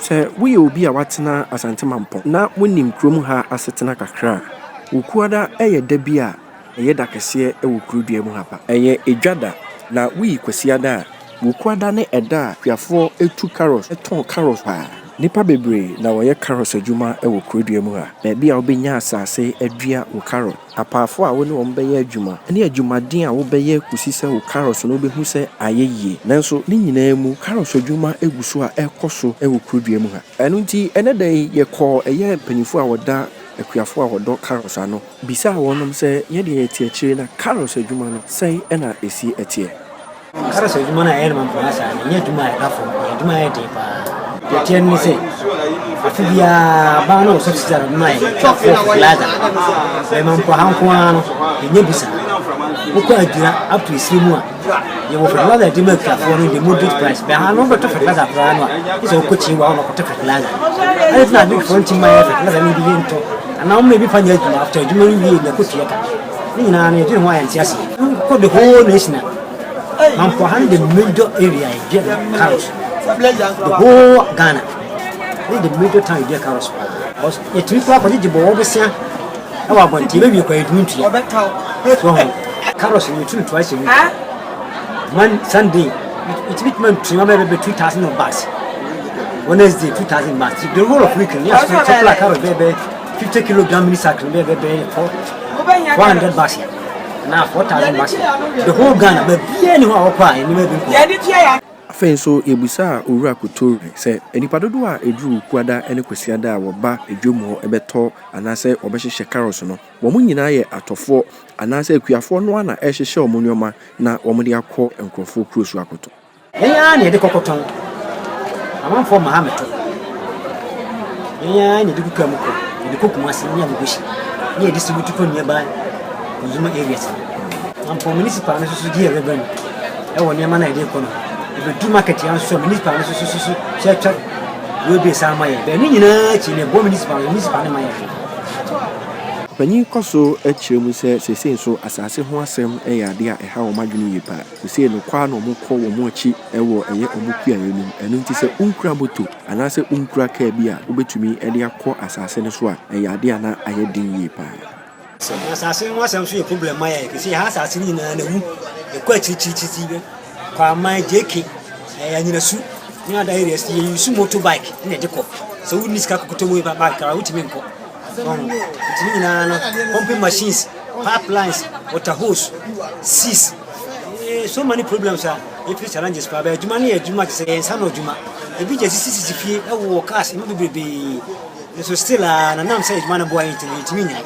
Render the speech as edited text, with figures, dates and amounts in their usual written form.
Sɛ woyɛ obi a woatena Asante Mampɔn na wonim kurom ha asetena kakra a, Wukuada yɛ da bi a ɛyɛ da kɛseɛ wɔ kurodua mu ha pa. Ɛyɛ edwa da, na woyi Kwasiada a, Wukuada ne ɛda a akuafoɔ tu carrot tɔn carrot paa. Nnipa bebree na wɔyɛ carrot adwuma wɔ kurodua mu ha. Baabi a wobɛnya asase adua wo carrot. Apaafo a wo ne wɔn bɛyɛ adwuma ne adwumaden a wobɛyɛ kosi sɛ wo carrots no wubehu sɛ ayɛ yiye. Nanso, ne nyinaa mu, carrots adwuma gu so a ɛrekɔ so wɔ kurodua mu ha. Ɛno nti, ɛnnɛ da yi, yɛkɔɔ ɛyɛ mpanyimfo a wɔda akuafo a wɔdɔ carrots ano bisaa wɔnom sɛ, Yɛn deɛ yɛte akyire na carrots adwuma no, sɛn na esi teɛ? Karas adwuma no a ɛyɛ no mampɔn saa no, ɛnyɛ adwuma a ɛda fam, ɛyɛ adwuma a ɛyɛ den paa. Deɛ ɛteɛ no ne sɛ, afe biara aban no wɔ subsidy a wɔde ma yɛn, twa foɔ fertilizer. Bɛyɛ mampɔn ha nko ara no, yɛnya bi saa. Wokɔ Adwira up to Esire mu a, yɛwɔ fertilizer a yɛde ma akuafoɔ no the moderate price. Bɛn ha no wobɛtɔ fertilizer koraa no a, gye sɛ wokɔ Kyewa hɔ na kɔtɔ fertilizer. Adɛn nti na agric foɔ ntumi ma yɛn fertilizer no bi yɛntɔ anaa wɔma ebi fa nyɛ adwuma after adwuma no wie na ɛkɔtua ka. Ne nyinaa no yɛdwene ho a yɛnte aseɛ. Wokɔ the whole nation a, Mampɔha ne the major area yɛdua carrots. The whole Ghana ne the major town yɛdua carrots paa. Because yɛtumi kɔ akɔgyegye bɔwɔ bosea ɛwɔ abɔnten yɛbɛwie kɔ yɛtumi ntua. So ho carrots no yɛtu no twice a week. One Sunday yɛtumi tuma ntua bɛyɛ bɛyɛ 2,000 of bags. Wednesday 2,000 bags. The whole of week no yɛ supply carrots bɛyɛ bɛyɛ 50 kilogram mini sack no bɛyɛ bɛyɛ 400 bags anaa 4,000 bags. The whole Ghana baabiara ni hɔ a wɔkɔ a nneɛma bi nkɔ. Afei nso, yɛbisaa Owura Kotoure sɛ nnipa dodoɔ a ɛduru Wukuada ne Kwasiada a wɔba dwam hɔ bɛtɔ anaasɛ wɔbɛhyehyɛ carrots no, wɔn nyinaa yɛ atɔfoɔ anaasɛ akuafoɔ no ara na ɛrehyehyɛ wɔn nneɛma na wɔde akɔ nkurɔfoɔ kuro so akɔtɔ. Yɛn ara na yɛde kɔkɔtɔn. Amanfoɔ mma ha mmɛtɔ. Yɛn ara na yɛde gu kaa mu kɔ. Yɛde kɔ Kumasi ne Agogosi ne yɛde distribute kɔ nearby consumer areas no. Mampɔn municipal no nso so gye yɛn revenue ɛwɔ nneɛma no a yɛde kɔ no ho. Ɛbɛduru market ya nso a municipal no nso so so so atwa wei san ma yɛn. Bɛn ne nyinaa akyi no ɛboa municipal no, municipal no ma yɛn hwee. Ɔpanyin kɔ so kyerɛ mu sɛ seesei nso asase ho asɛm yɛ ade a ɛha wɔn adwene yie paa. Seesei no kɔ ara na wɔkɔ wɔn akyi wɔ ɛyɛ wɔn kuayɛ no mu. Ɛno nti sɛ wonkura moto anaasɛ wonkura kaa bi a wobɛtumi de akɔ asase no so a, ɛyɛ ade a na ayɛ den yie paa. Na asase ho asɛm nso yɛ problem ma yɛn efisɛ yɛha asase no nyinaa na awu. Ɛkɔ akyirikyirikyiri, Kwaman, JK, ɛɛ Anyinasu ne other areas yɛ use motor bike na ɛde kɔ. Sɛ wonni sika kɔkɔtɔ motor bike a wotumi nkɔ. So ho nti ne nyinaa no pumping machines, pipelines, water hose, seas, eh, so many problems a yɛfiri challenges paa. Bɛ adwuma no yɛ adwuma te sɛ yɛn nsa no adwuma. Ebi gya sisisisi fie ɛwɔ cars emu bebrebee. Nso still a na nam sɛ adwuma no boa yɛn nti no yɛntumi nyae.